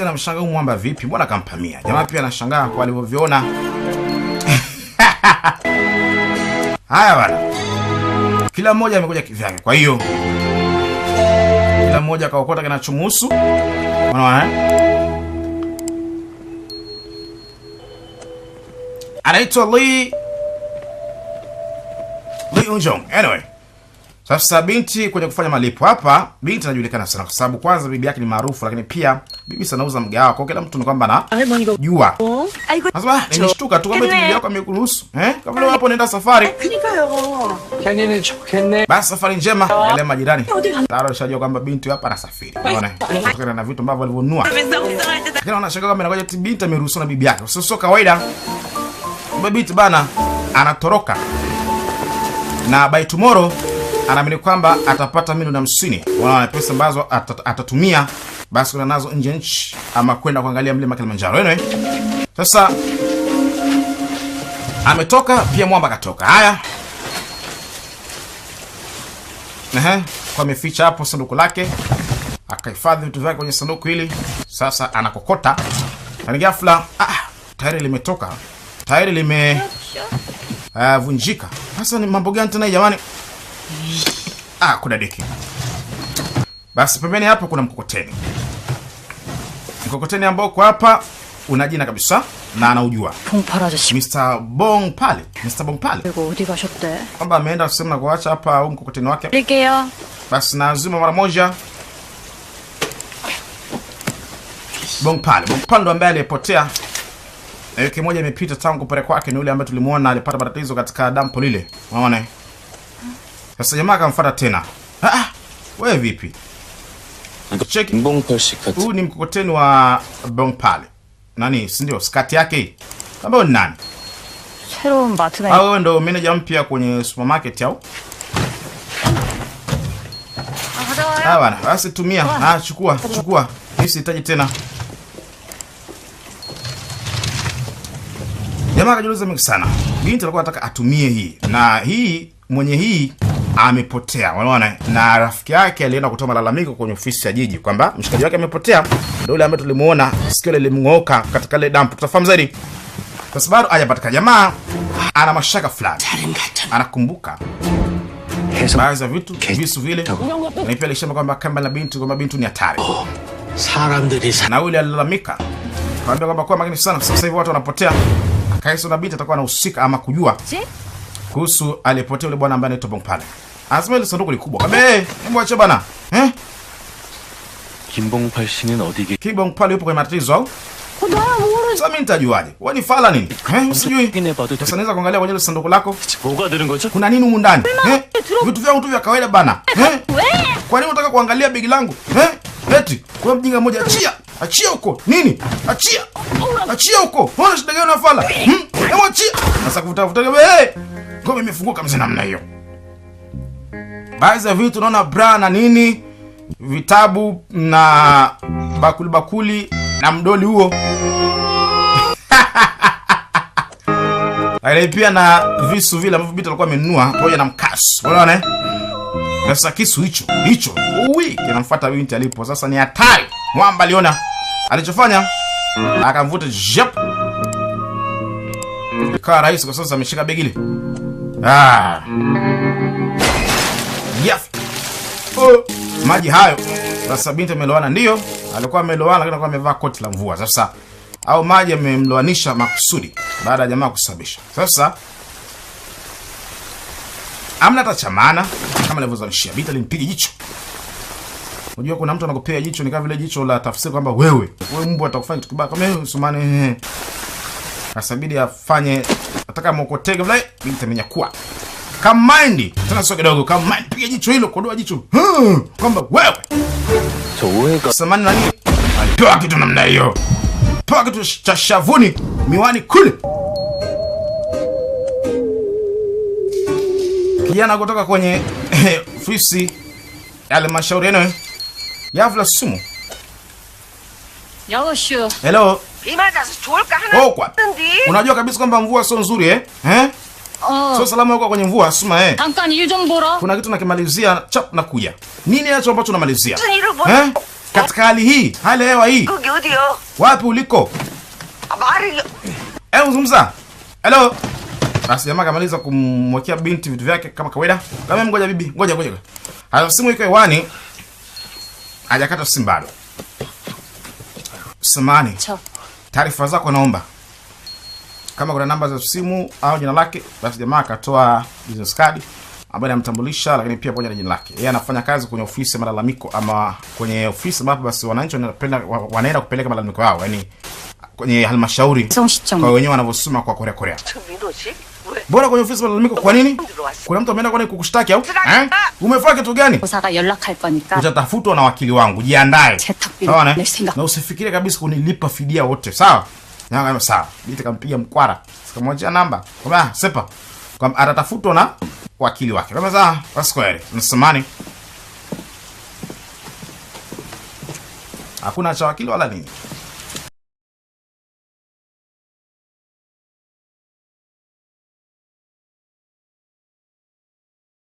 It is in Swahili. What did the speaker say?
Anamshangaa huyu mwamba vipi? Mbona kampa 100? Jamaa pia anashangaa kwa alivyoviona. Haya bana. Kila mmoja amekuja kivyake. Kwa hiyo kila mmoja kaokota kinachomhusu. Unaona eh? Anaitwa Lee Unjong. Anyway. Sasa binti kwenye kufanya malipo hapa, binti anajulikana sana kwa sababu kwanza bibi yake ni maarufu, lakini pia bibi sana anauza mgahawa. Kwa kila mtu ni kwamba na jua. Sasa nimeshtuka tu kwamba bibi yako amekuruhusu. Eh? Kama leo hapo nenda safari. Basi safari njema yale majirani. Tayari alishajua kwamba binti hapa anasafiri. Unaona? Kutokana na vitu ambavyo alivyonunua. Lakini anashangaa kama inakuja binti ameruhusiwa na bibi yake. Sio kawaida. Binti bana anatoroka. Na by tomorrow anaamini kwamba atapata milioni 50. Unaona pesa ambazo atatumia basi kuna nazo nje nchi ama kwenda kuangalia mlima Kilimanjaro. Anyway, sasa ametoka pia mwamba katoka. Haya. Ehe, kwa ameficha hapo sanduku lake. Akahifadhi vitu vyake kwenye sanduku hili. Sasa anakokota. Na ghafla tairi limetoka. Tairi lime vunjika. Sasa ni mambo gani tena jamani? Kuna deki. Basi pembeni hapo kuna mkokoteni. Mkokoteni ambao kwa hapa una jina kabisa na anaujua. Mr. Bong Pale. Mr. Bong Pale. Kwamba ameenda sehemu na kuacha hapa au mkokoteni wake. Basi nazima mara moja. Bong Pale. Bong Pale ndo ambaye alipotea. Na wiki moja imepita tangu kupelekwa kwake, ni yule ambaye tulimuona alipata matatizo katika dampo lile. Unaona? Sasa jamaa akamfuata tena. Wewe vipi? Check. Huu ni mkokoteni wa Bong Pale. Nani, si ndio? Skati yake hii. Kama ni nani? 새로운 마트 매니저. Wewe ndo manager mpya kwenye supermarket au? Bana, basi tumia. Chukua, chukua. Mimi sihitaji tena. Jamaa akajiuliza mengi sana. Binti alikuwa anataka atumie hii. Na hii mwenye hii amepotea. Unaona? Na rafiki yake alienda kutoa malalamiko kwenye ofisi ya jiji kwamba mshikaji wake amepotea. Ndio yule ambaye tulimuona sikio lilimng'oka katika ile dump. Tutafahamu zaidi. Kwa sababu hajapatikana. Jamaa ana mashaka fulani. Anakumbuka baadhi ya vitu, visu vile. Na pia alisema kwamba kamba la binti, kwamba binti ni hatari. Na yule alilalamika. Kaambia kwamba kwa makini sana sasa hivi watu wanapotea. Akaisi na binti atakuwa anahusika ama kujua kuhusu alipotea yule bwana ambaye anaitwa Bong Pale. Anasema ile sanduku likubwa. Kabe, hebu acha bana. Eh? Kim Pal 씨는 어디 계? Kim Bong Pal yupo kwenye matatizo au? Sasa mimi nitajuaje? Wewe ni fala nini? Eh, sijui. Sasa naweza kuangalia kwenye ile sanduku lako. 뭐가 들은 거죠? Kuna nini humu ndani? Eh? Vitu vyangu tu vya kawaida bana. Eh? Kwa nini unataka kuangalia begi langu? Eh? Eti, kwa mjinga mmoja achia. Achia huko. Nini? Achia. Achia huko. Mbona shida gani unafala? Hebu achia. Sasa kuvuta vuta. Eh! Ngome imefunguka mzee namna hiyo. Baadhi ya vitu naona bra na nini, vitabu na bakuli bakuli na mdoli huo. Lakini pia na visu vile ambavyo binti alikuwa amenunua pamoja na mkasi. Unaona eh? Sasa kisu hicho, hicho, uwi kinamfuata binti alipo. Sasa ni hatari. Mwamba aliona alichofanya akamvuta jep. Ikawa rahisi kwa sasa ameshika begi ile. Yes. Oh, maji hayo. Sasa binti amelowana, ndio alikuwa amelowana, lakini alikuwa amevaa koti la mvua. Sasa au maji yamemlowanisha makusudi baada ya jamaa kusababisha. Sasa amna hata chamana kama nilivyozalishia. Binti alimpiga jicho. Unajua kuna mtu anakupiga jicho ni kama vile jicho la tafsiri kwamba wewe mbwa atakufanya kitu kibaya kama wewe usumane. Sasa bidi afanye nataka mokotege vile binti amenyakua. Kama mind tena sio kidogo, kama mind piga jicho hilo, kodoa jicho. Kwamba wewe. Samani nani? Alipewa kitu namna hiyo. Pewa kitu cha shavuni, miwani kule. Kijana kutoka kwenye ofisi ya halmashauri yenu. Yavla simu. Yaoshu. Hello. 비 맞아서 좋을까 하나? Oh, kwa. Unajua kabisa kwamba mvua sio nzuri eh? Eh? Sio salama huko kwenye mvua, sema eh. 잠깐 일 좀 보러. Kuna kitu nakimalizia chap na kuja. Nini hicho ambacho unamalizia? 무슨 일을 보? Eh? Katika hali hii, hali ya hewa hii, 거기 어디요? wapi uliko? 아, 말을 Hebu zungumza. Hello. Basi jamaa kamaliza kumwekea binti vitu vyake kama kawaida. Kama ngoja bibi, ngoja ngoja. Halafu simu iko hewani. Hajakata simu bado. Samani. 저 Taarifa zako naomba. Kama kuna namba za simu au jina lake, basi jamaa akatoa business card ambayo inamtambulisha, lakini pia pamoja na jina lake. Yeye anafanya kazi kwenye ofisi ya malalamiko ama kwenye ofisi ambapo basi wananchi wanapenda wanaenda kupeleka malalamiko yao, yani kwenye halmashauri 성시청 kwa wenyewe wanavyosema kwa Korea Korea. 저 민호 씨? 왜? Bora kwenye ofisi ya malalamiko kwa nini? Kuna mtu ameenda kwani kukushtaki au? Eh? Umefanya kitu gani? 교사가 연락할 거니까 Utatafutwa na wakili wangu, jiandae. 세탁비를 Sawa ne? 낼 생각 Na usifikirie kabisa kunilipa fidia wote, sawa? Na akasema sawa. Binti kampiga mkwara. Sikamwachia namba. Kwamba "Ah, sepa. Kwamba atatafutwa na wakili wake. Kama sawa, basi kweli. Msamani. Hakuna cha wakili wala nini.